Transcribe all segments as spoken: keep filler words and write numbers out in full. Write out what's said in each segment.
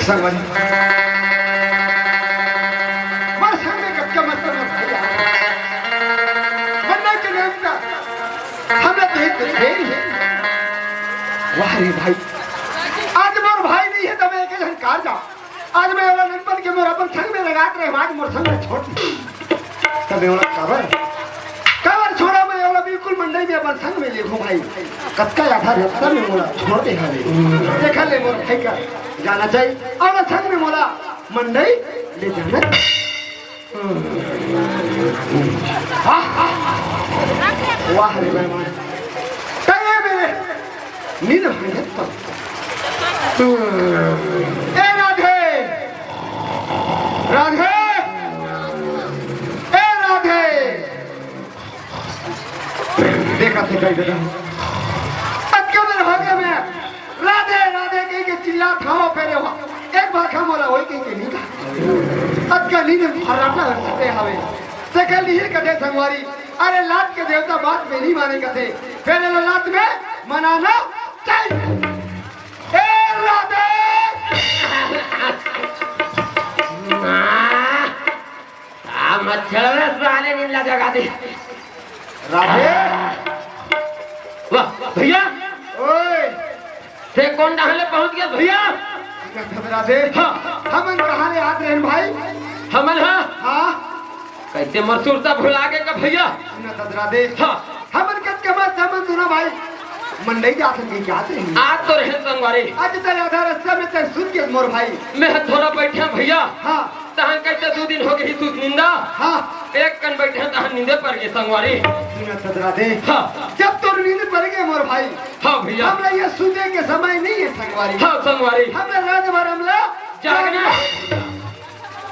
संगवारी, मोर संग में कतका मस्त मस्त भाई आ। वंदे के नाम का हमला तो एक फेर ही। वाह रे भाई, आज मोर भाई नहीं है, तब एक झन कार जा। आज मैं ओला ननपन के मोर अपन संग में लगात रहे, आज मोर संग में छोड़ दे। तबे ओला काबर, काबर छोड़ा, मैं ओला बिल्कुल मंडई में अपन संग में लेगहूं भाई। कतका आधा रस्ता में मोला छोड़ दे हवे। देखा ले मोर भाई का जाना चाहिए, ओला संग में मोला मंडई ले जाना चाहिए। वाह, वाह, वाह। वाह रे मेहमान। तय मेरे नींद भांगत पर। ए राधे, राधे, ए राधे। देखा थे कई बेटा, अतका बेर हो गया मैं राधे राधे कह के चिल्लात हंव, फेर एक भाखा मोला होई कह के नहीं कहा। अतका नींद फर्राटा सुते हवे। तेकर लिए कथे संगवारी, अरे लात के देवता बात में नहीं माने कथे, फेर एला लात में मनाना चाहिए। ए राधे! आ, मच्छर में साले नींद ला जगा दे। राधे! वाह, भैया! ओए! ते कोन डहर ले पहुंच गेस भैया? राधे! हाँ। हमन कहाँ ले आत रहेन भाई? हमन हा? हाँ। कइसे मोर सुरता भुला गे का भैया? सुना त राधे। हाँ। हमन कतका मस्त हमन सुना भाई। मंडई जात हन कहिके आत रहेन। आत तो रहेन संगवारी। आज तय आधा रस्ता में तय सुत गेस मोर भाई। मैं हा थोड़ा बइठेंव भैया। हाँ। तहन कइसे दू दिन हो गे ही सुत निंदा। हाँ। एक कन बइठेंव तहन नींदे पर गे संगवारी। सुना त राधे। हाँ। जब तोर नींद पर गे मोर भाई। हाँ भैया। हमला ये सुते के समय नहीं है संगवारी। हाँ संगवारी। हमला रात भर हमला जागना है।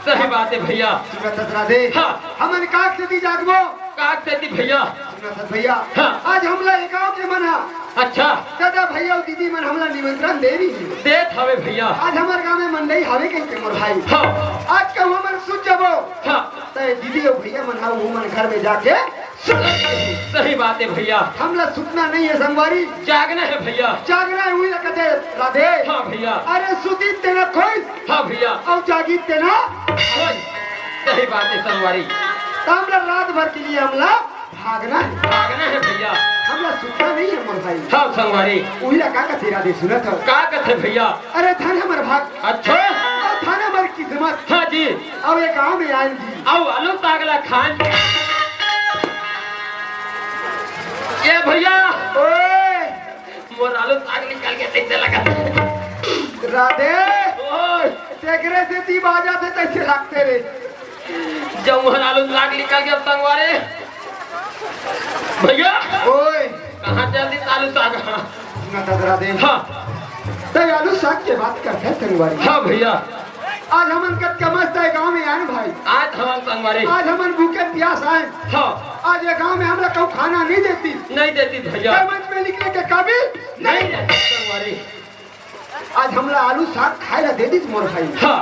सही बात है भैया। सुना त राधे। हाँ। हमन काक सेती जागबो। काक सेती भैया। सुना त भैया। हाँ। आज हमला ए गांव के मन हा। अच्छा। दादा भैया अउ दीदी मन हमला निमंत्रण दे रही है। देत हवे भैया। आज हमर गांव में मंडई हवे कहिके मोर भाई। हाँ। आज कहूँ हमन सुत जाबो। हाँ। त दीदी अउ भैया मन हा वो मन घर में जाके सुत जाही। सही बात है भैया। हमला सुतना नहीं है संगवारी। जागना है भैया। जागना है, उही ला कथे राधे। हाँ भैया। अरे सुतिन तेना खोइस। हाँ भैया। अउ जागिन तेना। खोइस। सही बात है संगवारी। त हमला रात भर के लिए हमला भागना है। भागना है भैया। हमला सुतना नहीं है मोर भाई। हाँ संगवारी। उही ला का कथे राधे सुनत हव। का कथे भैया? अरे धन हमर भाग। अच्छा। अउ धन हमर किस्मत। हाँ जी। अउ ए गांव में आएन जी। अउ आलू साग ला खाएन। ए भैया। ओए। मोर आलू साग निकल के तइसे लगत हे। राधे। ओए। तेकरे सेती बाजा से तइसे लगथे रे। जब मोर आलू साग निकल के संगवारी। भैया। ओए। कहाँ जल्दी आलू साग? सुना त राधे। हाँ। तय आलू साग के बात करथे संगवारी। हाँ भैया। आज हमन कतका मस्त ए गांव में आएन भाई। आज हमन संगवारी। आज हमन भूखे प्यास आएन। हाँ। आज ए गांव में हमला कहूँ खाना नहीं देतिस। नहीं देतिस भैया। तय मंच में निकले के काबिल नहीं नहीं। देतिस संगवारी। आज हमला आलू साग खाए ला दे दिस मोर भाई। हाँ।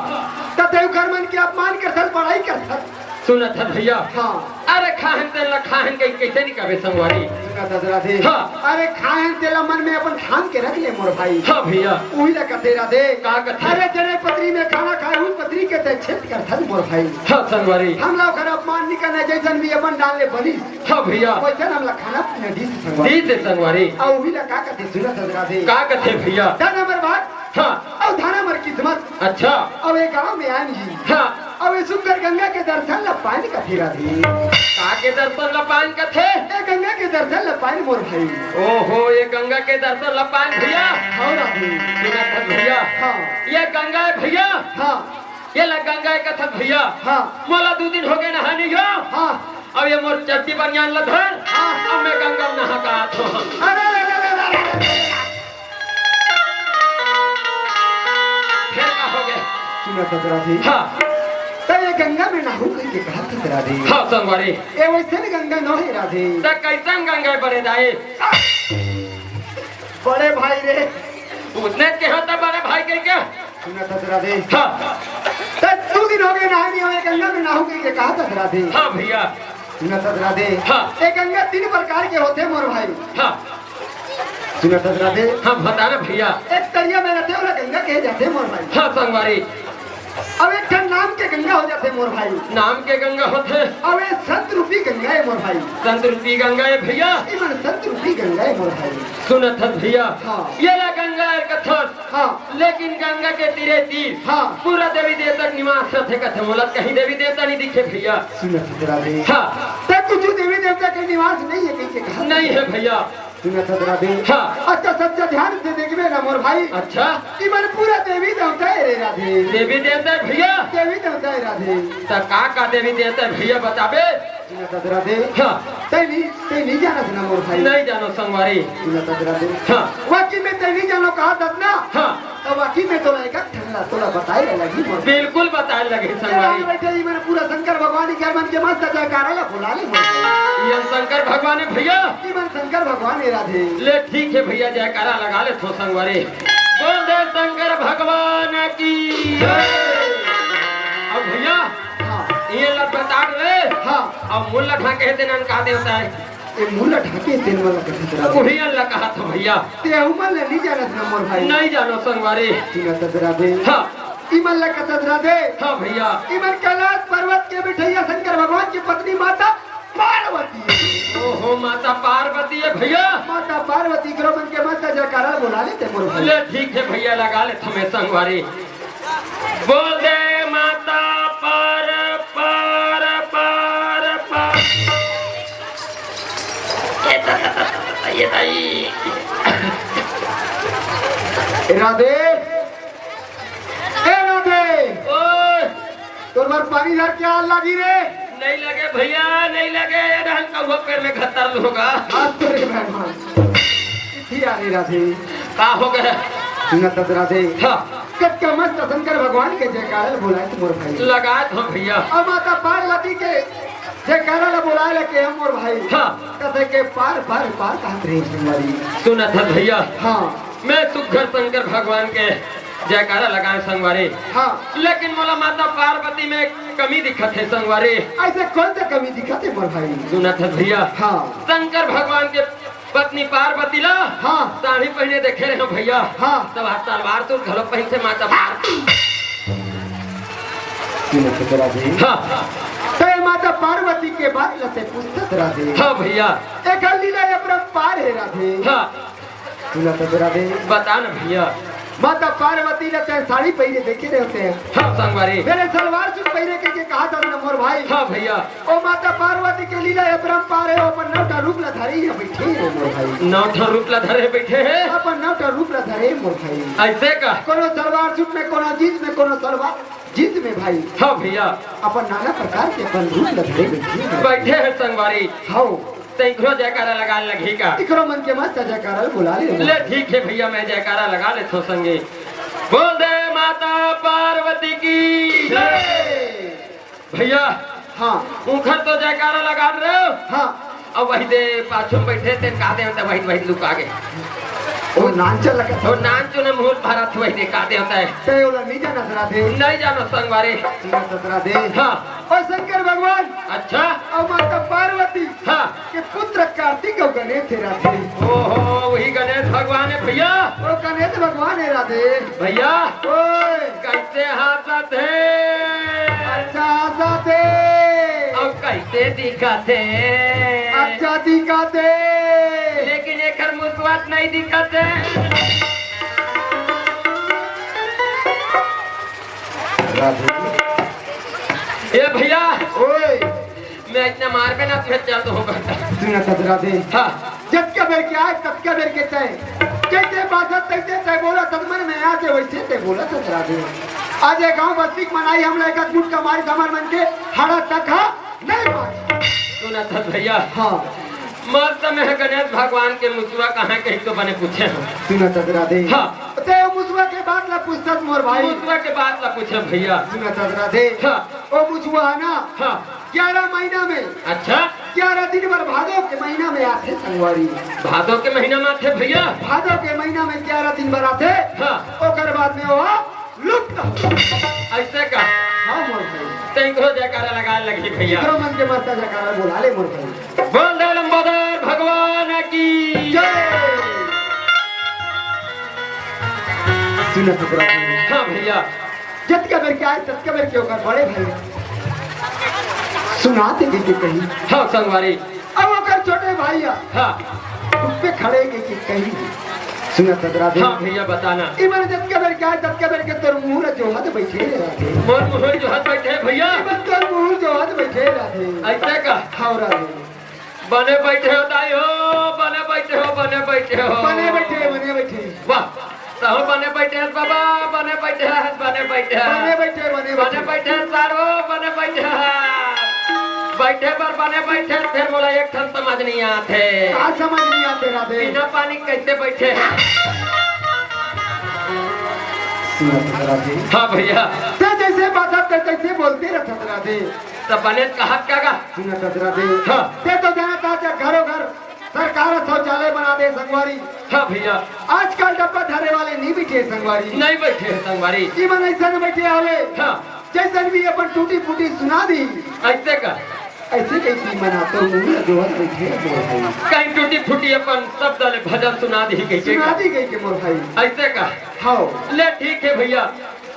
त देवघर मन के अपमान करथस, बड़ाई करथस। सुनत हस भैया। हाँ। अरे खाहन तेन ला खाहन कहिके कइसे नइ कबे संगवारी। सुनत हस राधे। हाँ। अरे खाहन तेला मन में अपन ठान के रख ले मोर भाई। हाँ भैया। उही ला कथे राधे। का कथे? अरे जने पतरी में खाना खाए, उही पतरी के तय छेद करथस मोर भाई। हाँ संगवारी। हमला ओकर अपमान नइ करना, जइसन भी अपन डाल ले बनिस। हाँ भैया। वइसन हमला खाना पीना दिस संगवारी। दिस संगवारी। अउ उही ला का कथे सुनत हस राधे। का कथे भैया? धन हमर भाग। हाँ। अउ धन हमर किस्मत। अच्छा। अउ ए गांव में आएन जी। हाँ। अउ ए सुंदर गंगा के दर्शन ला पाएन कथे राधे। का के दर्शन ला पाएन कथे? ए गंगा के दर्शन ला पाएन मोर भाई। ओहो, ए गंगा के दर्शन ला पाएन भैया। हाँ राधे। सुनत हस भैया। हाँ। ए गंगा हे भैया। हाँ। एला गंगा कथन भैया। हाँ। मोला दू दिन हो गे नहाए नइ हों। हाँ। अब ए मोर चड्डी बनियान ला धर। हाँ। अब मैं गंगा में नहा के आत हों। अरे, अरे, अरे। फेर का हो गे? सुनत हस राधे। हाँ। त ए गंगा में नहाहूं कहिके कहत हस राधे। हाँ, संगवारी। ए वइसन गंगा नोहे राधे। त कइसन गंगा बड़े दाई? बड़े भाई रे। ओइसने कहे त बड़े भाई कहिके। सुनत हस राधे। हाँ। त दू दिन हो गे नहाए नइ हों, ए गंगा में नहाहूं कहिके कहत हस राधे। हाँ भैया। सुनत हस राधे। हाँ। ए गंगा तीन प्रकार के होथे मोर भाई। हाँ। सुनत हस राधे? हाँ, बता ना भैया। एक तरिया में रथे, ओला गंगा कहे जाथे मोर भाई। हाँ संगवारी। अब एक ठन नाम के गंगा हो जाथे मोर भाई। नाम के गंगा होथे। अब ये संत रूपी गंगा है मोर भाई। संत रूपी गंगा है भैया। इमन संत रूपी गंगा है मोर भाई। सुनत हस भैया? हाँ। ये ला गंगा कथस। हाँ। लेकिन गंगा के तीरे तीर हाँ। पूरा देवी देवता के निवास रथे कथे। मोला कहीं देवी देवता नहीं दिखे भैया। सुनत हस राधे? हाँ। तब कुछ देवी देवता के निवास नहीं है कहीं के कहा? नहीं है भैया। सुनत हस राधे? हाँ। अच्छा, सच्चा ध्यान से देखबे ना मोर भाई। अच्छा। इमन पूरा देवी देवता है रे राधे। देवी देवता है भैया? देवी देवता है राधे। त का का देवी देवता है भैया, बताबे? सुनत हस राधे? हाँ। तै नहीं, तै नहीं जानस ना मोर भाई। नहीं जानो संगवारी। सुनत हस राधे? हाँ। वाकई में तै नहीं जानो कहा था ना? हाँ। तो वाकई में तोला एक ठन ला, तोला बताए ला लगी मोर। बिल्कुल बताए लगी ए, संगवारी। बैठे ही मैंने पूरा शंकर भगवान के मन के मस्त जयकारा ला बुला ले मोर। ये शंकर भगवान है भैया। ये मन शंकर भगवान है राधे। ले ठीक है भैया, जयकारा लगा ले थो संगवारी। बोल दे शंकर भगवान की जय। अब भैया हाँ। ये लत बता दे। हाँ। अब मुल्ला ढाके है तेनन का देवता है। ए मुल्ला ढाके तेन वाला कथस राधे। वही अल्लाह कहा था भैया। ते उमन ले नहीं जानस ना मोर भाई। नहीं जानो संगवारी। सुनत हस राधे? हाँ। इमन ला कथस राधे? हाँ भैया। इमन कैलाश पर्वत के बिठैया शंकर भगवान की पत्नी माता पार्वती। ओहो, माता पार्वती है भैया। माता पार्वती करो मन के माता जयकारा बुला लेते मोर भाई। ले ठीक है भैया, लगा ले तुम्हें संगवारी। बोल दे माता पार, पार, पार, पार। ये दाई। राधे, ए राधे। ओए। तोर बर पानी धर के आन लागी रे। नहीं लगे भैया, नहीं लगे। ये रहन का हुआ पैर में घत्तर लोगा। आज तो रे मेहमान। इसी आ रे राधे। का हो गया? सुनत हस राधे? हाँ। कतका मस्त शंकर भगवान के जयकारा बोलाए तो मोर भाई। लगाए तो भैया। और माता पार्वती के जयकारा ला बोलाए ला के हम मोर भाई। हाँ। कथे के पार, पार, पार कहत रहे संगवारी। सुनत हस भैया। हाँ। मैं सुघर शंकर भगवान के जयकारा लगाए संगवारी। हाँ। लेकिन मोला माता पार्वती में कमी दिखत है संगवारी। ऐसे कौन सा कमी दिखत है मोर भाई? सुनत हस भैया। हाँ। शंकर भगवान के पत्नी पार्वती ला हाँ। साड़ी पहने देखे रहे हो भैया। हाँ। तब आज तलवार तो घलो पहनथे माता पार। सुनत हस राधे? हाँ। तो ये माता पार्वती के बारे ला ते पूछत राधे। हाँ भैया। एक लीला अपरंपार है राधे। हाँ। सुनत हस राधे? बता ना भैया। माता पार्वती ला ते साड़ी पहने देखे रहे होते हैं। हाँ संगवारी। मेरे सलवार सूट पहने के, के कहा था ना मोर भाई। हाँ भैया। ओ माता पार्वती के लीला अपरंपार है, अपन नौ ठा रूप ला धरे ही बैठे है मोर भाई। नौ ठा रूप ला धरे बैठे है। अपन नौ ठा रूप ला धरे मोर भाई। ऐसे का? कोनो सलवार सूट में, कोनो जींस में, कोनो सलवार जींस में भाई। हाँ भैया। अपन नाना प्रकार के अपन रूप ला धरे बैठे है। बैठे है संगवारी। हाँ। त इकरो जयकारा लगा लगही का? इकरो मन के मस्त जयकारा बुला ले। ले ठीक है भैया, मैं जयकारा लगा लेथो संगे। बोल दे माता पार्वती की जय। भैया, हाँ। उखर तो जयकारा लगा रहे हो। हाँ। अब वही दे पाछू में बैठे ते का दे, वही, वही लुका गए। ओ नानचो लगा। ओ नानचो ने मुहूर्त भारत वही दे का दे होता है। ते ओला नहीं जाना सरा दे। नहीं जानो संगवारी। नहीं जाना सरा दे। हाँ। ओ शंकर भगवान। अच्छा। और माता पार्वती। हाँ। के पुत्र कार्तिक और गणेश है राधे। ओहो, वही गणेश भगवान है भैया। ओ गणेश भगवान है राधे। भैया। ओए। कैसे हंसत है? अच्छा हंसत है। अब कैसे दिखत है? अच्छा दिखत है। लेकिन एकर मुसवा नहीं दिखत है। राधे। ए भैया। ओए। मैं इतना मार में ना तुझे चल तो होगा। सुनत हस राधे। हाँ। जतका बेर के आए, ततका बेर के तय। जैसे बात तैसे तय बोला, तब मन में आते वैसे तय बोला था राधे। आज ये गांव बस्ती के मनाई हम लोग एक मुटका मारी धमर मन के, हरा तक हा, नहीं मारी। सुनत हस भैया। हाँ। मस्त में है गणेश भगवान के मुसवा कहाँ के तो बने पूछे हम। सुनत हस राधे। हाँ। ते मुसवा के बात ला पूछत मोर भाई। मुसवा के बात ला पूछे भैया। सुनत हस राधे। हाँ। ओ मुसवा है ना। हाँ। ग्यारह महीना में। अच्छा। ग्यारह दिन बर भादो के महीना में आथे संगवारी। भादो के महीना में आथे भैया? भादो के महीना में ग्यारह दिन बर आथे। हाँ। ओकर बाद में वो लुप्त हो। ऐसे का? हाँ मोर भाई। तैं करो जयकारा लगा लगी भैया। एकरो मन के मस्त जयकारा बोला ले मोर भाई। बोल दे लंबोदर भगवान की जय। हाँ भैया। जतका बेर के आए, ततका बेर के ओकर बड़े भाई सुनात हे कहिके कही। हाँ संगवारी। अब ओकर छोटे भाई हे। हाँ। उस पे खड़े कहिके कही। सुनत हस राधे। हाँ भैया, बताना। इमन जतका बेर के आए, ततका बेर के तोर मुँह ल जोहत बइठे हे राधे। मोर मुँह ल जोहत बइठे हे भैया। इमन तोर मुँह ल जोहत बइठे हे राधे। अइसे का? हाँ राधे। बने बइठे हो दाई हो, बने बइठे हो, बने बइठे हो। बने बइठे, बने बइठे। वाह, तहूँ बने बइठे हस बाबा, बने बइठे हस, बने बइठे हस। बने बइठे, बने बने बइठे। बइठे हस साढ़ू, बने बइठे हस। बइठे बर बने बइठे हस, फेर मोला एक ठन समझ नइ आत हे। का समझ नइ आत हे राधे? बिना पानी कइसे बइठे हस? सुनत हस राधे। हाँ भैया। तैं जइसे बात करत हस, तइसे बोलते रहत हस राधे। त बने कहत का गा? सुनत हस राधे। हाँ। तैं तो जानत हस, आज घरों घर सरकार ह शौचालय बना दे संगवारी। हाँ भैया। आजकल डब्बा धरे वाले नइ बइठे संगवारी। नइ बइठे हे संगवारी। इमन अइसन बइठे हवे। हाँ। जइसन भी अपन टूटी फूटी सुना दिही। अइसे का? अइसे कहिके इमन तो मुँह ल जोहत बइठे हे मोर भाई। कहीं टूटी फूटी अपन शब्द ले भजन सुना दिही कहिके। सुना दिही कहिके मोर भाई। अइसे का? हाँ। ले ठीक हे भैया।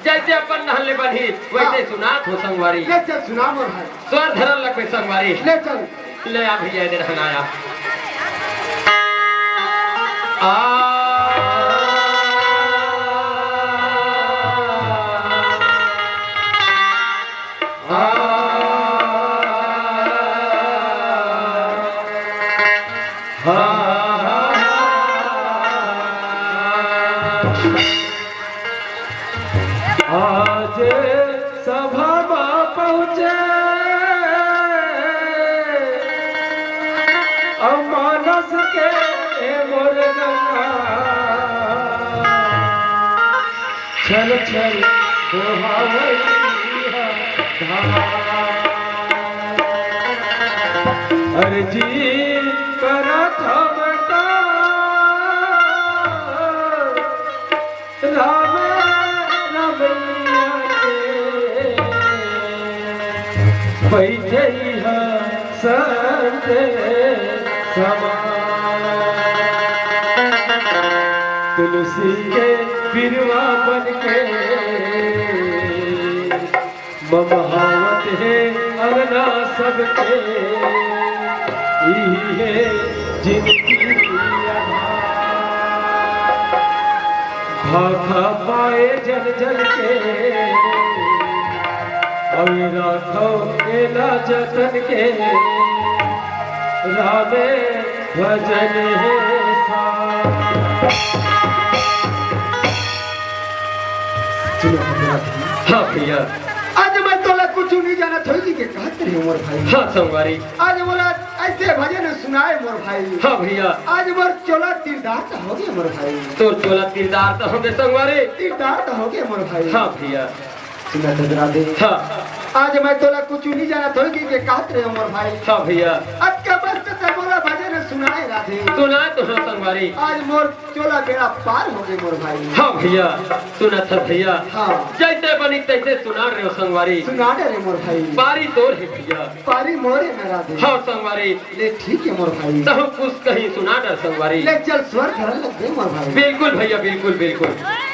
जइसे अपन नहन ले बनही, वइसे हाँ। सुनात हों संगवारी। ले चल सुना मोर भाई। स्वर धरन लगबे संगवारी। ले चल। ले आ भैया, इधर हन आया। आ, आ, आ, आ। आज सभा म पहुँचे अउ मानस के मोर गंगा। छल छल बोहावइया धार। अरजी करत हँव त राम रमैया के बइठे इहाँ संत समान। तुलसी के पिरवा बन के ममहावत हे अंगना सबके, इही हे जिनगी आधार। भाखा पाए जन जन के, अउ राखव एला जतन के, रामे भजन हे सार। सुनो भैया। हाँ भैया। आज मैं तोला कुछु नइ जानत हों कहिके कहत रहेंव मोर भाई। हाँ संगवारी। आज मोला अइसे भजन सुनाए मोर भाई। हाँ भैया। आज मोर चोला तीरदार त होगे मोर भाई। तोर चोला तीरदार त होगे संगवारी। तीरदार त होगे मोर भाई। हाँ भैया। सुनत हस राधे। हाँ। आज मैं तोला कुछु नइ जानत हों कहिके कहत रहेंव मोर भाई। हाँ भैया। अतका मस्त तैं मोला भजन सुनाए राधे। सुनाए तो हँव संगवारी। आज मोर चोला बेड़ा पार होगे मोर भाई। हाँ भैया, सुनत हस भैया। हाँ। जइसे बनिस तइसे सुना डरेंव संगवारी। सुना डरेंव मोर भाई। पारी तोर हे भैया। पारी मोर हे न राधे। हाँ संगवारी। ले ठीक हे मोर भाई। तहूँ कुछ कहीं सुना डर संगवारी। ले चल स्वर धरन लगबे मोर भाई। बिल्कुल भैया, बिल्कुल, बिल्कुल।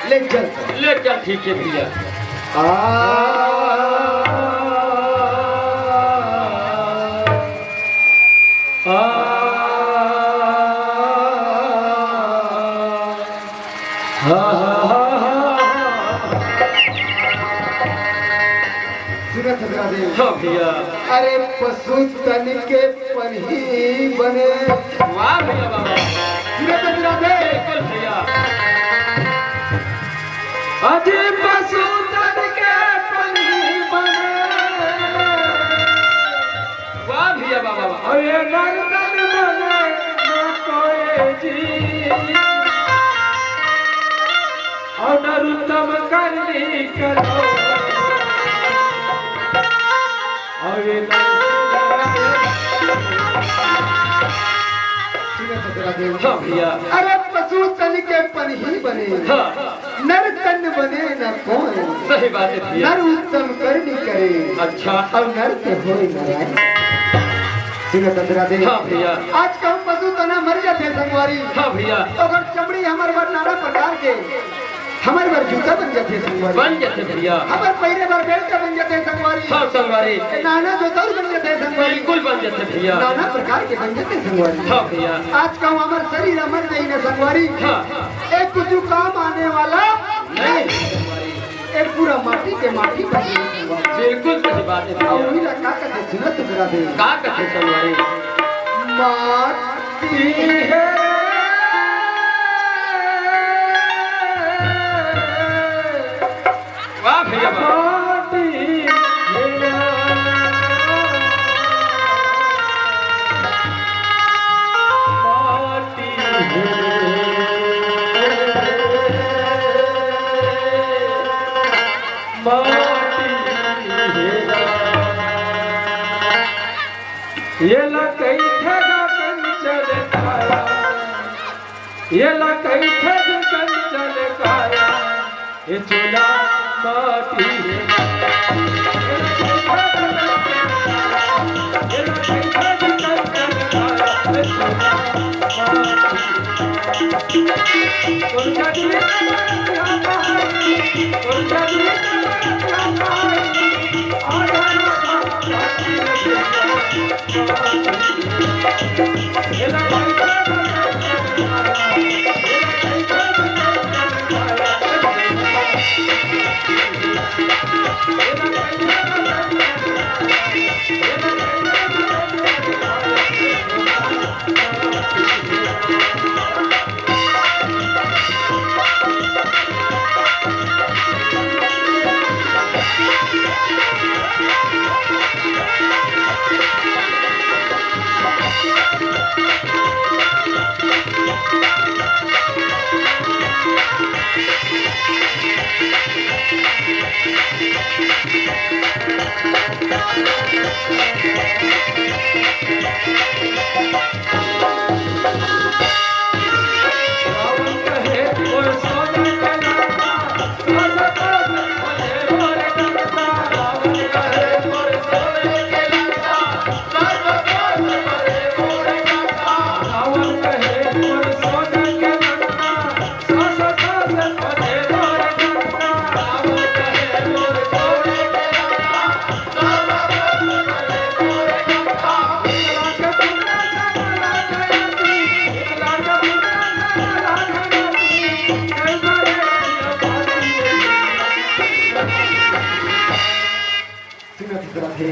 ले चल। ले चल, ठीक हे भैया। आ, आ, आ, आ, आ। सुनत हस राधे। हाँ भैया। अरे पसु तन के पनही बने। वाह भैया, वाह, वाह। सुनत हस राधे। बिल्कुल भैया। अरे पसु तन के पनही बने। वाह भैया, वाह, वाह, वाह। अरे नर तन बने न कोई जी। अउ नर उत्तम करनी करो। अउ ये नर हाँ भैया। अरे पसु तन के पनही बने। हाँ। नर तन बने न कोई। सही बात हे भैया। नर उत्तम करनी करे। अच्छा। अउ नर ते होय नारायण। सुनत हस राधे। हाँ भैया। आज कहूँ पसु तन ह मर जाथे संगवारी। हाँ भैया। त ओकर चमड़ी हमर बर नाना प्रकार के हमर बर जूता बन जाथे संगवारी। बन जाथे भैया। हमर पहिरे बर बेल्ट बन जाथे संगवारी। हाँ संगवारी। ए, नाना जोतौर बन जाथे संगवारी। बिल्कुल बन जाथे भैया। नाना प्रकार के बन जाथे संगवारी। हाँ भैया। आज कहूँ हमर शरीर अमर नहीं न संगवारी। हाँ। एक कुछ काम आने वाला नहीं। एक पूरा माटी के माटी बन जाथे संगवारी। बिल्कुल सही बात है भैया। अउ उही ला का कथे सुनत करा दे। का कथे संगवारी? माटी हे। वाह भैया वाह। माटी हे। माटी हे। माटी हे। येला कहिथे गा कंचन काया, येला कहिथे गा कंचन काया, ए चोला माटी हे।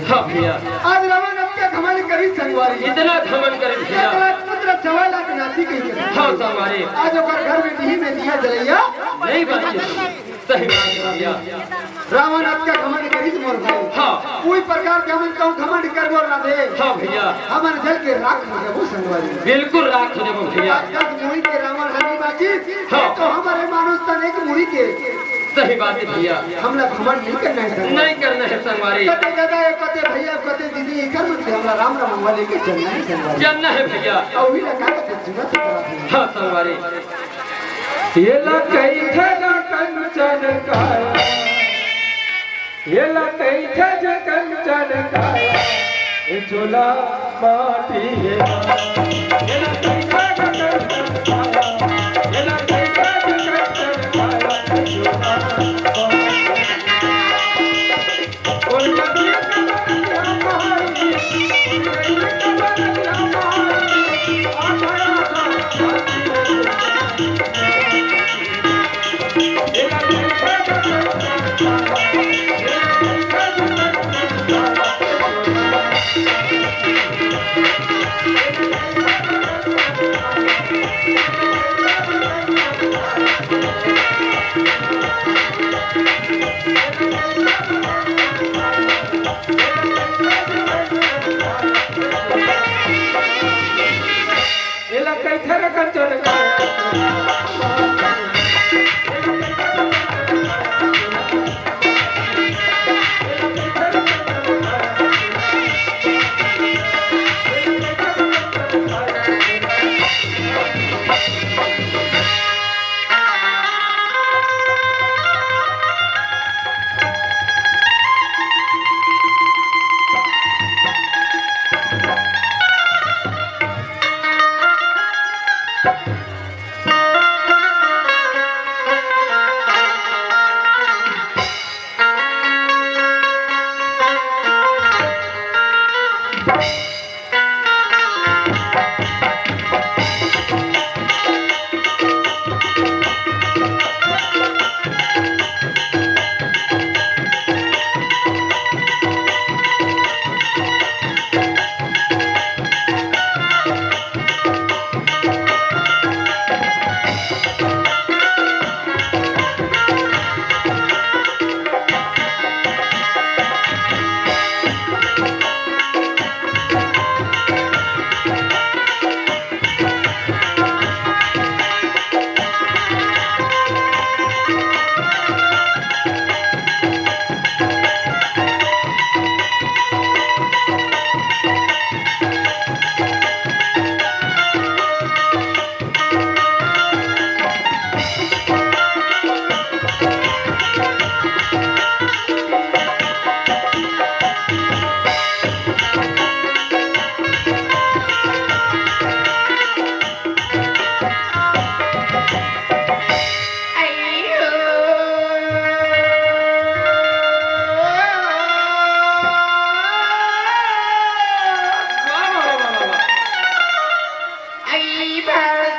हाँ भैया। आज रावण अतका घमंड करिस संगवारी। इतना घमंड करिस भैया। एक लाख पुत्र, सवा लाख नाती कहिके। हाँ संगवारी। आज ओकर घर में दिही में दिया जलइया। नहीं बात है। सही बात है भैया। रावण अतका घमंड करिस मोर भाई। हाँ। कोई प्रकार के हमन कहूँ घमंड करबो ना दे। हाँ भैया। हमन जल के राख हो जाबो संगवारी। बिल्कुल राख हो जाबो भैया। आज दस मुड़ी के रावण हानि बाची। हाँ। तो हमरे मानुष तन एक मुड़ी के। सही बात है भैया। हमला घमंड नहीं करना है संगवारी। नहीं करना है संगवारी। कते दादा है, कते भैया, कते दीदी, एकर मन के हमला राम राम वाले के चलना है संगवारी। चलना है भैया। अउ उही ला का कथे सुनत करा दे। हाँ संगवारी। येला कहिथे गा कंचन काया, येला कहिथे गा कंचन काया, ए चोला माटी हे। येला कहिथे गा कंचन काया, येला कहिथे गा कंचन काया, ए चोला माटी हे। एला कइसे रखन चले?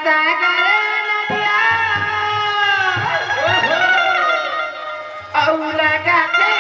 सागर नदिया अउ लगथे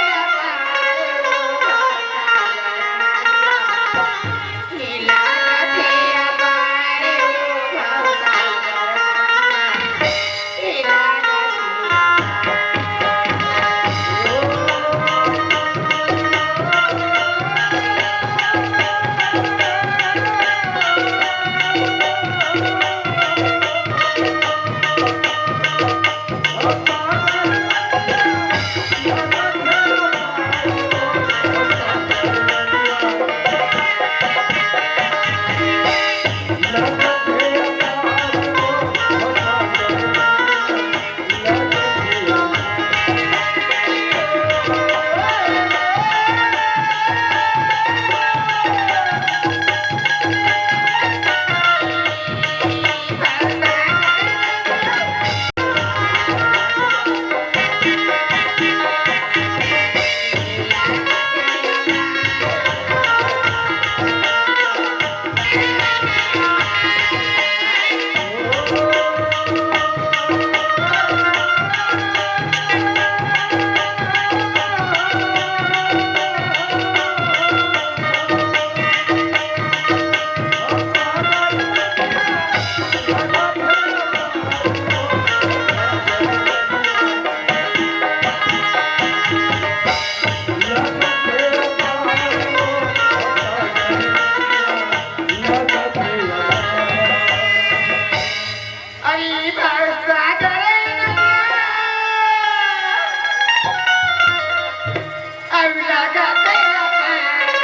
अरे भरोसा करे ना, अब लगा तेरा पानी।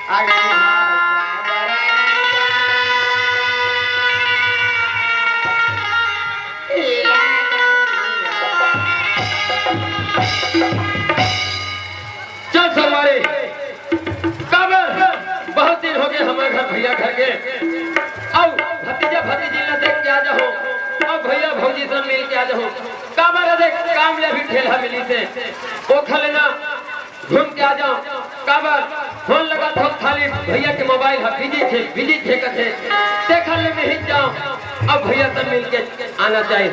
अरे भरोसा करे ना, या चल संगवारी, काबर बहुत दिन होगे हमर घर भैया घर के, अउ भतीजा भतीजी ला देख के आ जाहूं, अउ भैया भौजी से मिल के आ जाहूं। काबर देख काम ले भी ठेलहा मिलिसे, ओखर ले ना घूम के आ जाहूं। काबर फोन लगाथों खाली भैया के मोबाइल ह बिजी थे, बिजी थे कथे, तेखर ले नहीं जाहूं। अब भैया से मिल के आना चाहिए।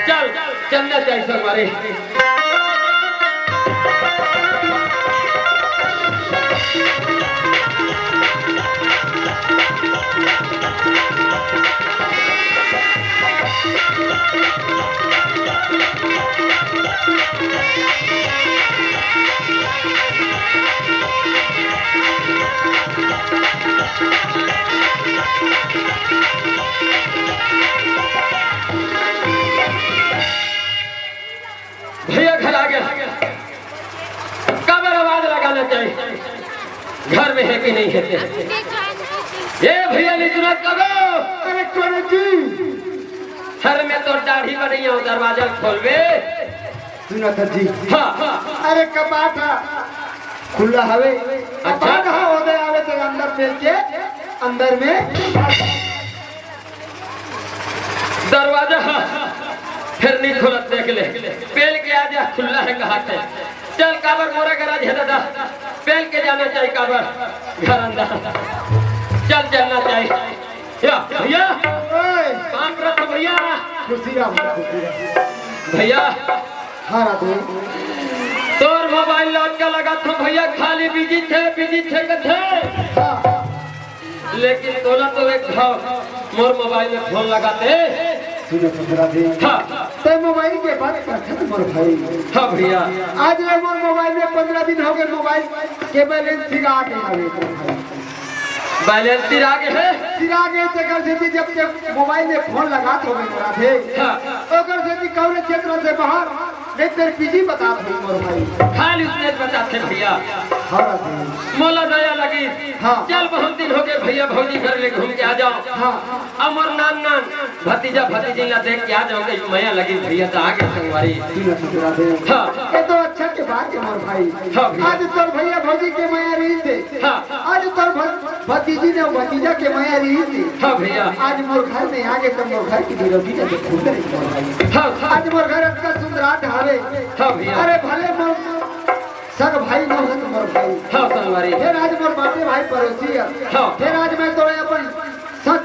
चल, चलना चाहिए संगवारी। भैया घर आ गया, काबर आवाज लगाना चाहिए, घर में है कि नहीं है? ए भैया, नहीं सुनत का गो? अरे कौन जी? घर में तो दाढ़ी बढ़िया हो, दरवाजा खोलबे। सुनत जी। हाँ। अरे कपाट हा खुला हवे। अच्छा। कपाट हा होदे आवे तो अंदर पेल के अंदर में। दरवाजा ह फेर नहीं खोलत, देख ले, पेल के आ जा, खुल्ला हे कहा थे। चल, काबर मोर गरज हे दादा, पेल के जाना चाहिए काबर घर अंदर। चल, चलना चाहिए। या भैया, ओए। काम करत हो भैया। खुशी रहा, खुशी रहा। भैया। हाँ, राधे। तोर मोबाइल लटका लगा थो भैया, खाली बिजी थे, बिजी थे कथे। हाँ। लेकिन तोला तो एक घाव मोर मोबाइल में फोन लगाते। सुनो तो राधे। हाँ। ते मोबाइल के बात करते तो मोर भाई। हाँ भैया। आज ये मोर मोबाइल में पंद्रह दिन हो गए, मोबाइल के बैलेंस सिरा के आवे तो भाई। बैलेंस सिरा के है? सिरा के, तेकर सेती जब ते मोबाइल में फोन लगात हो गए राधे। हाँ। ओकर सेती कौन क्षेत्र से बाहर नहीं, तेरे पीजी बता भाई मोर भाई। खाली उतने बता थे भैया। हाँ राधे। मोला दया लगी। हाँ। चल, बहुत दिन हो गए भैया, भौजी घर ले घूम के आ जाओ। हाँ। अब मोर नान नान भतीजा भतीजी ला देख के आ जाओ, कहीं मया लगी भैया, तो आगे संगवारी। सुनो तो राधे। हाँ। ये तो अच्छा के बात है मोर भाई। हाँ भैया। आज तोर भैया भौजी के मया रही थे। हाँ। आज तोर भ-, भतीजी ने भतीजा के मया रही थी। हाँ भैया। आज मोर घर में आगे तो मोर घर की विरोधी ने तो खूब रही मोर भाई। हाँ, हाँ। आज मोर घर अतका सुंदराट हवे। हाँ भैया। अरे भले मोर सग भाई न हो तो मोर भाई। हाँ, संगवारी। फिर आज मोर बाटे भाई पड़ोसी है। हाँ। फिर आज मैं तोरे अपन सच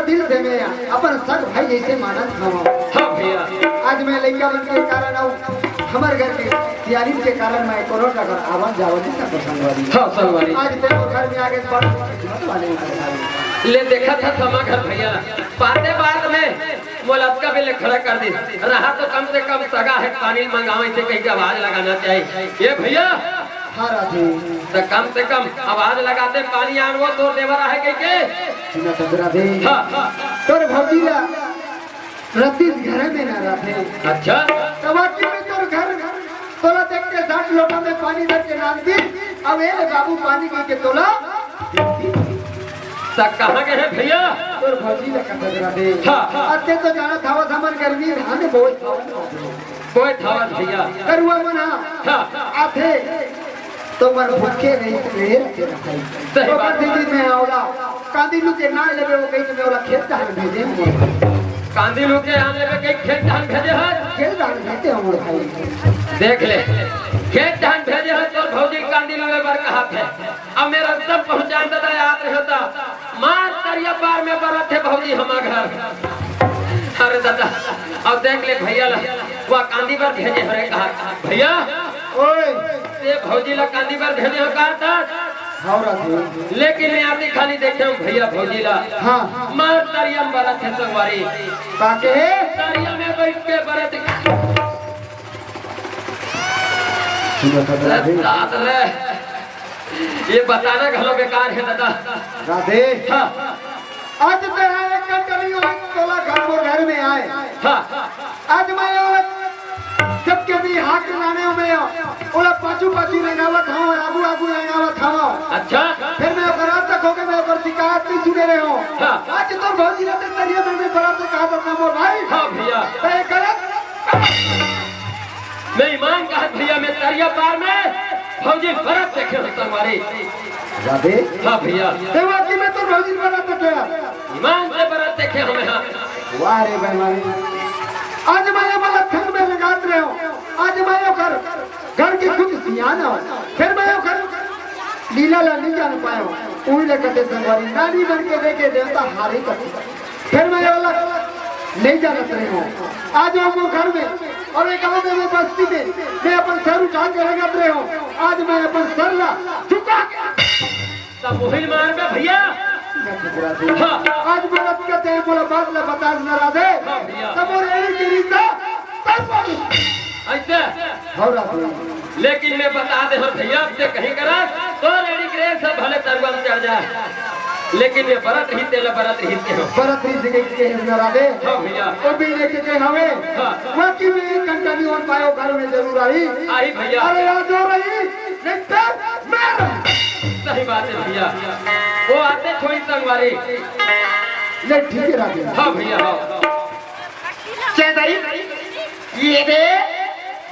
दिल से मैं अपन सग भाई जैसे मानत हवं। हाँ भैया। आज मैं लइका मन के कारण अउ हमर घर के सियालिन के कारण मैं कोनो जगह आवत जावत नहीं कर संगवारी। हाँ संगवारी। आज तेरे घर में आके बड़ किस्मत वाले हो संगवारी। ले देखा था समा घर भैया, बाते बात में मोला अतका बेर ले खड़ा कर दिस। रहा तो कम से कम सगा हे, पानी मंगावे से कहीं के आवाज लगाना चाहिए। ये भैया, हाँ राधे। तो कम से कम आवाज लगाते, पानी आन वो तोर देवर आहे कहीं के। सुना तो राधे। हाँ। तोर भौजी ला रतीश घर में ना राधे। अच्छा। तो वाकई में तोर घर तोला देख के साठ लोटा में पानी भर के नाम दी। अब ए ले बाबू पानी पी के तोला। तो कहाँ गए हैं भैया? तोर भौजी ला कथा राधे। हाँ। अब ते तो जाना था, हमर गर्मी धान बहुत कोई थावत भैया। करुआ मन हा हाँ। आथे तो मन भूखे नहीं तो मेरे के रखाई। सही तो बात। दीदी मैं आवला कांदी लू के ना लेबे, वो कहीं तो मैं वाला खेत धान भेजे हूँ। कांदी लू के आन लेबे कहीं खेत धान भेजे है। खेत धान भेजे हूँ भाई। देख ले, खेत धान भेजे है तो भौजी कांदी लू बर कहा थे। अब मेरा सब पहचान दादा याद रहता। मार तरिया पार में बरत हे भौजी हमा घर। अरे दादा, अब देख ले भैया ला, वो कांदी बर भेजे हरे कहा, भैया, ओए। ये भौजी ला कांदी बर भेजे हो कहा था। हाँ राधे। लेकिन मैं आती खाली देखे हूँ भैया भौजी ला। हाँ। मार तरिया में बरत हे संगवारी। ताके हे? तरिया में बैठ के बरत। सुनो तो राधे। दाद रे। ये बताना घलो बेकार है दादा। राधे। हाँ। आज तेरा एक घंटा नहीं हो तोला घर को घर में आए। हाँ। आज मैं वो जब के भी हाथ लाने में ओला पाछू पाछू रेंगावत हूँ, आगू आगू रेंगावत हूँ। अच्छा। फिर मैं ओकर आज तक होके मैं ओकर शिकायत नहीं सुने रहे हूँ। हाँ। आज तो भौजी रहते तरिया में मैं बड़ा से कहा था मोर भाई। हाँ भैया। तो ये गलत मैं ईमान कहा भैया, मैं तरिया पार में भौजी बरत देखे हो संगवारी। राधे। हाँ भैया। ते वाकई में तो भौजी बरत देखे। ईमान से बरत देखे हमें हाँ। वाह रे भाई। आज मैं ये वाला थंग में लगात रहे हूँ। आज मैं ओकर घर की खुद सियान हूँ। फिर मैं ओकर लीला ला नहीं जान पायो। उही ले कथे संगवारी नानी बन के देखे देवता हारे कथे। फिर मैं ये वाला नहीं जानत रहे हूँ। आज वो मोर घर में और एक गाँव में वो बस्ती में मैं अपन सर उठा के रंगत रहे हूँ। आज मैं अपन सर ला झुका के तब वही मार में भैया। हाँ। आज बोलत के ते बोला बात ला बतास ना राधे। हाँ भैया। तब वो रेड़ी के रिश्ता तब बोली। ऐसे। हो राधे। लेकिन मैं बता दे हर भैया, अब ते कहीं करा तो रेडी करे सब भले तरुआ में चढ़ जाए, लेकिन ये बरत रही तेला बरत रही के हो। बरत रही जिंदगी के हिस्सा राधे। हाँ भैया। वो भी लेके के हवे। हाँ। बाकी में एक घंटा नहीं हो पायो, घर में जरूर आई। आई भैया। अरे याद हो रही, नहीं तो मैं रही। सही बात है भैया, वो आते थोड़ी संगवारी। ले ठीक है राधे। हाँ भैया हाँ। चेतई, ये दे,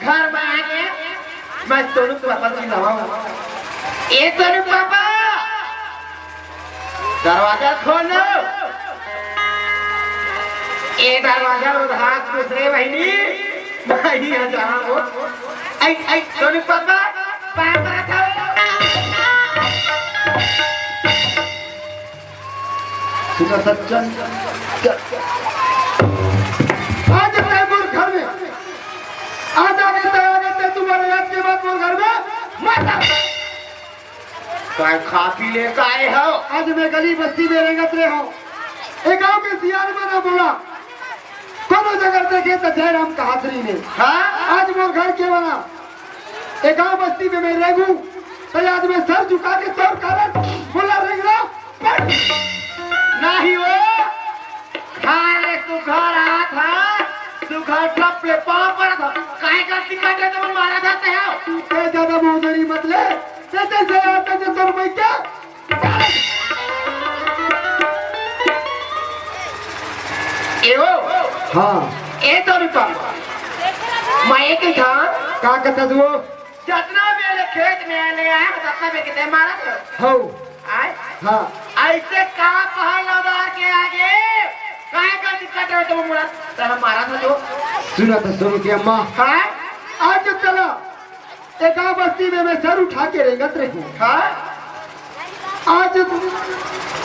घर में आके मैं सोनू के पापा चिल्लावा। ए सोनू पापा, दरवाजा खोलो। ए दरवाजा उधार दूसरे महीने नहीं आ जाओ। ऐ, ऐ, सोनू पापा, पापा था। सुना सच्चन। आज तैमूर घर में आज आगे तय आगे तय तुम्हारे याद के बाद मोर घर में मत आ। काय खा पी ले काय हो? आज मैं गली बस्ती में रेंगत रहे हूँ। एक गांव के सियार में ना बोला, कोनो जगह देखे तो जयराम कहासरी ने। हाँ? आज मोर घर के वाला एक गांव बस्ती में मैं रेंगू, तो आज मैं सर झुका के तोर कारण बोला रेंगना। नहीं हो, खाए तू घर आया था, तू घर ठप ले पाँव पड़ा था। काय गलती कर दे तो मारा जाता है। ए दादा महोदरी मत ले, जैसे से आता जो तोर मैं क्या? ए ओ, हाँ। ए तो रुपा, मैं एक ही था। का कहता तू? जतना बेर खेत में ले आया, ततना बेर के ते मारा था। हौ। आय? हाँ। ऐसे का पहल उधार के आगे? काय का दिक्कत है तो मुड़ा? तो हम मारा था जो। सुना तो सुन के अम्मा। हाँ? आज चला। एक गांव बस्ती में मैं सर उठा के रेंगत रही। हाँ? आज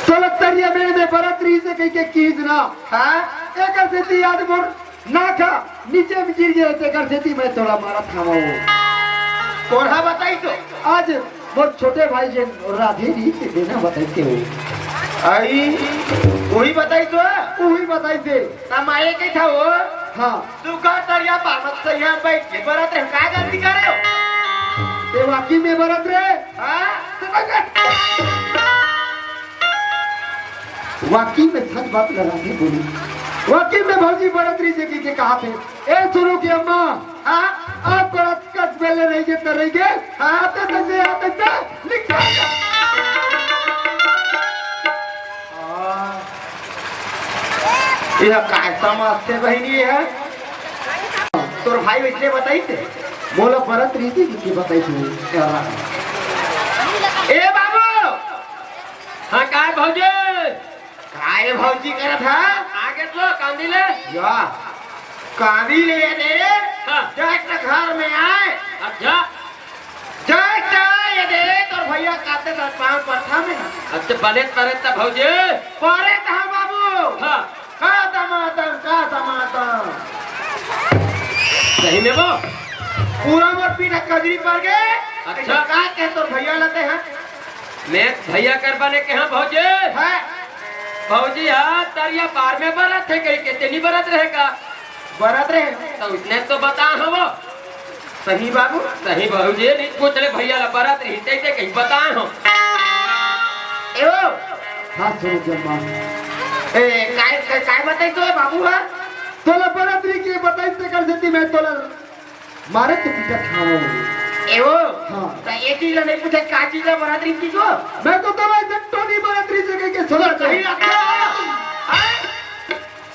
तोला तरिया में बरत रहिस हे कहिके किहिस ना। हाँ? एकर सेती आज मोर नाक ह नीचे में गिर गे, तेकर सेती मैं तोला मारत हवं। कोन ह बताइस हे? आज मोर छोटे भाई जेन राधे रहिस हे, तेन ह बताइस हे। आई, उही बताइस हे? उही बताइस हे। त मैं कहिथंव। हाँ। तैं का तरिया पार म बइठ के बरत रहे, का गलती करे हस? तें वाकई में बरत रहे? हाँ? वाकई में सच बात ल राधे बोलिस। वाकई में भौजी बरत रहिस हे कहिके कहत हे। ए सोनू के अम्मा, हाँ? अब बरत कस बेले रहि गे त रहि गे। हाँ, आते तइसे, आते तइसे, निकल जा। हाँ। एह काय समझथे बहिनी एह? तोर भाई वइसने बताइस हे? मोला बरत रहिस हे कहिके बताइस हे। ए बाबू! हाँ, काय भौजी? काय भौजी करत हस? आगे तो कांदी ले। या, कांदी ले दे। हाँ। Just घर में आय। अच्छा। Just आय दे, तोर भैया काते त पाँव परथंव मैं। अच्छा, बने परे त भौजी। परे त हाँ बाबू। हाँ। का दमादम, का दमादम। सही में वो? पूरा मोर पीठ कजरी पर गे। अच्छा। का कहे तोर भैया ल तें ह? मैं भैया कर बने के हाँ भौजी। हाँ। भौजी, हाँ, तरिया पार में बरत हे कहिके, तें नइ बरत रहे का? बरत रहे। त ओइसने तो बताय हवं। सही बाबू। सही भौजी, नइ पूछ ले भैया ल, बरत रहिस हे कहिके बताय हवं। ए ओ। हाँ, सोनू के अम्मा। ए, काय, काय, काय बताइस हे बाबू, हाँ? तोला बरत रहिस हे बताइस हे, तेकर सेती मैं तोला मारे तो पीटत हवं। ए ओ। हाँ। त ए चीज ल नइ पूछे, का चीज ल बरत रहिस हे? मैं तो तोला एक टोनी बरत रहिस हे कहिके सोचत हवं। सही लगथे। हाँ?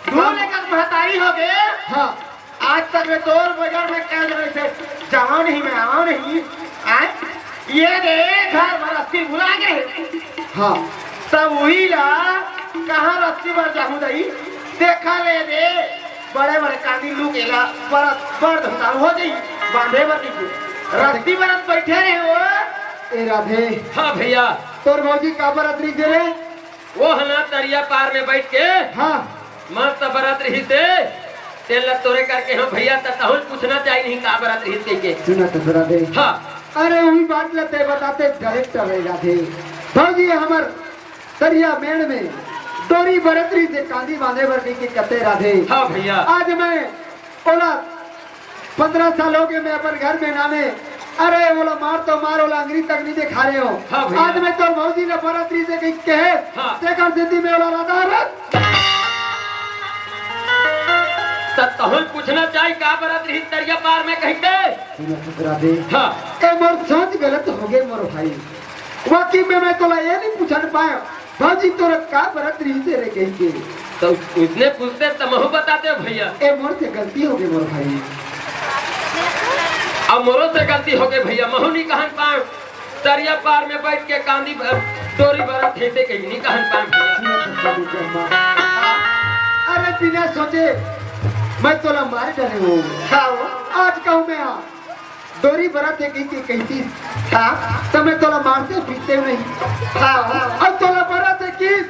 दू लेकर महतारी हो गे। हाँ। आज तक मैं तोर बजार में कह रहे थे, जावंव नहीं, मैं आवंव नहीं। आय? ए दे, घर भर रस्सी भुला गे। हाँ। त उही ला कहाँ रस्सी बर जाहूं दई? देखा रे दे, बड़े-बड़े कांदी लू के ला बरत, बरत उतारू हो जाही, बांधे बर नहीं। रस्सी बरत बइठे रहे हो। ए राधे। हाँ भैया। तोर भौजी का बरत रहिस हे रे? वो ह ना तरिया पार में बइठ के। हाँ। मस्त बरत रहिस हे, तेन ल तोरे करके हंव भैया, त तहूं ल पूछना चाही नहीं का बरत रहिस कहिके। सुन त राधे। हाँ। अरे उही बात ल तें बताते direct रहे राधे। भौजी हमर तरिया मेड़ में डोरी बरत रहिस हे कांदी बांधे बर कहिके कथे राधे। हाँ भैया। आज मैं ओला पंद्रह साल हो गे, मैं अपन घर में नामे, अरे ओला मार तो मार, ओला अंगरी तक नइ देखारे हंव। हाँ भैया। आज मैं तोर भौजी ल बरत रहिस हे कहिके कहे, हाँ। तेकर सेती मैं ओला राधा हरत। त तहूं ल पूछना चाही का बरत रहिस तरिया पार में कहिके। सुन त राधे। हाँ। ए मोर सोच गलत हो गे मोर भाई। वाकई में मैं तोला ए नइ पूछन पाएंव, भौजी तोर का बरत रहिस हे रे कहिके। त ओइसने पूछते त महूं बतातेंव भैया। ए मोर से गलती हो गे मोर भाई। अब मोरो से गलती हो गे भैया, महूं नइ कहन पाएंव। तरिया पार में बइठ के कांदी ब-, डोरी बरत हे ते कहिके नइ कहन पाएंव भैया। अरे बिना सोचे मैं तोला मार डरे हंव। हाँ। आज कहूं मैं, हाँ। डोरी बरत हे कहिके कहितिस। हाँ। त मैं तोला मारतेंव पीटतेंव नहीं। हाँ, हाँ। अउ तोला बरत हे किहिस,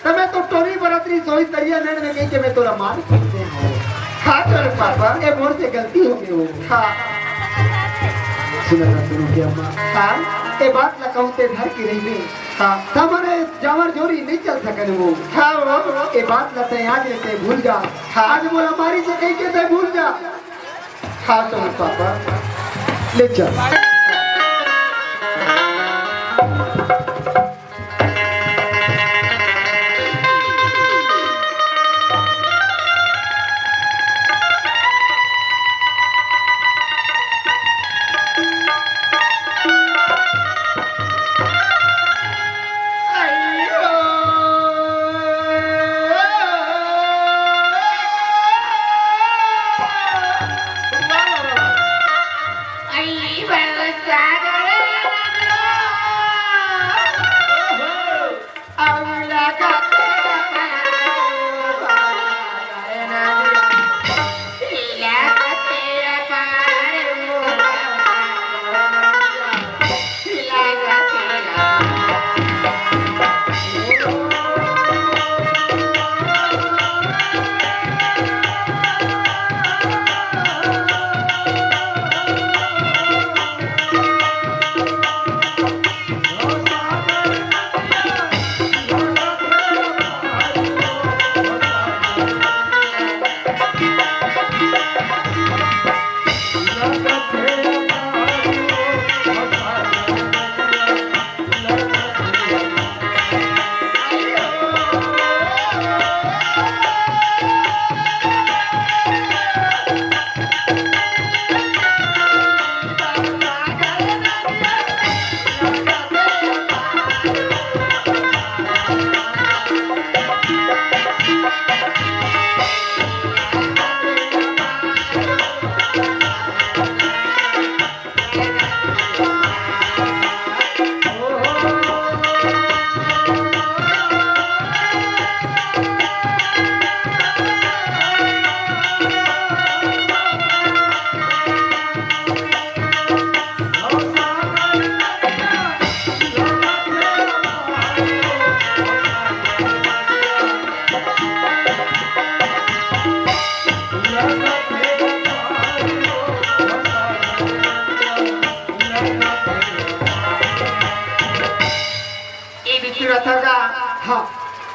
त मैं तो टोरी बरत रहिस होही तरिया मेड़ में कहिके मैं तोला मार पीटतेंव। हाँ, तोरे पापा। ए मोर से गलती हो गे वो। हाँ। सुन ना सोनू के अम्मा। हाँ। ए बात ल कहूं ते धर के रहिबे। हाँ। त हमर जांवर जोरी नइ चल सकन वो। हाँ, वो। ए बात ल तें आज ले तें भूल जा। हाँ। आज मोला मारिस हे कहिके तें भूल जा। हाँ, सोनू पापा, ले चल।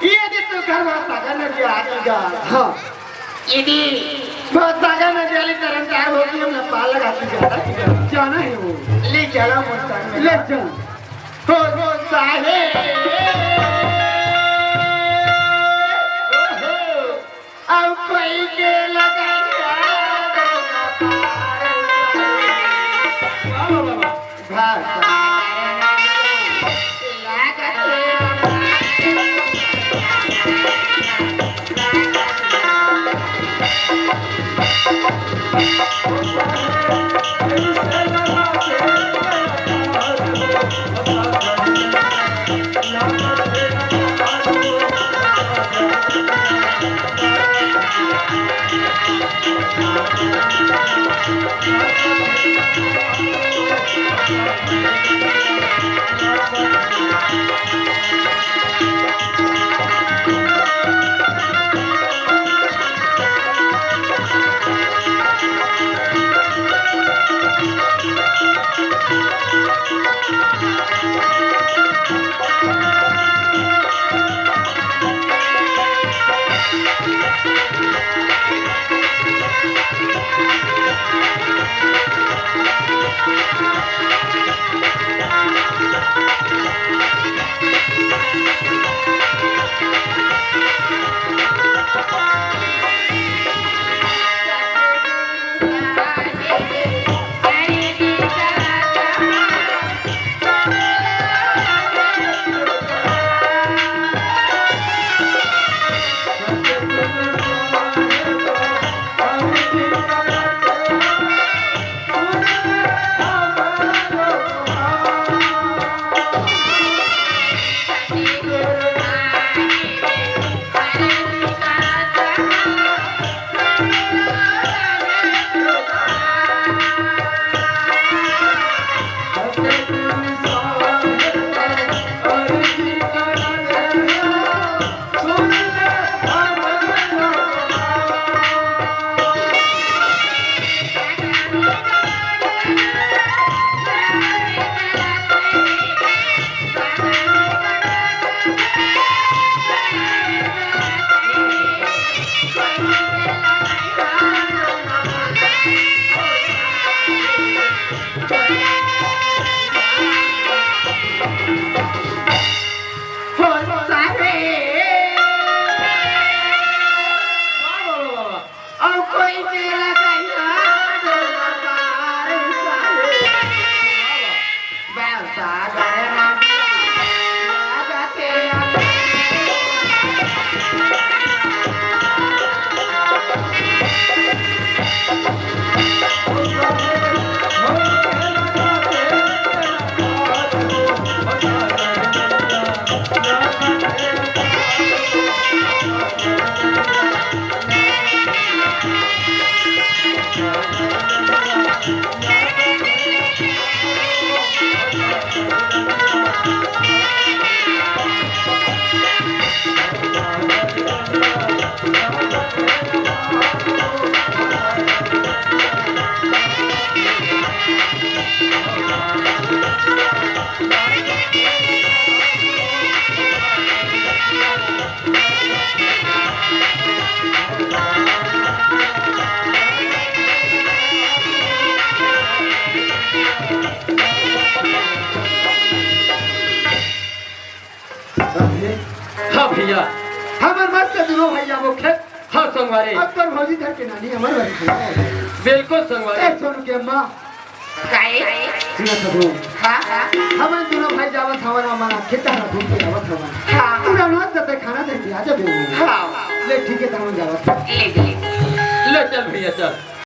ये दे तो घर में सागर नदी आ गई गा। हाँ। ये दे बहुत सागर नदी वाली तरह तैयार होके हमला पार लगा के जाना है। जाना है वो। ले चला मोर संग में। ले चल। हो, हो, साहेब। ओहो। अब कोई के लगाया। वाह, वाह, वाह, वाह। भाषा। हाँ भैया। हमर मस्त दुनों भैया वो खेत। हाँ संगवारी। अब तोर भौजी धर के नानी हमर बड़ी भैया। बिल्कुल संगवारी। ए सोनू के माँ। काहे? सुना तो। हाँ, हाँ। हमन दुनों भाई जावत हवन, हमन खेत हरा घूम के आवत हवन। हाँ। पूरा नाच जब खाना दे के आ जाबे। हाँ। ले ठीक है, त हमन जावत हवन। ले, ले। ले चल भैया चल।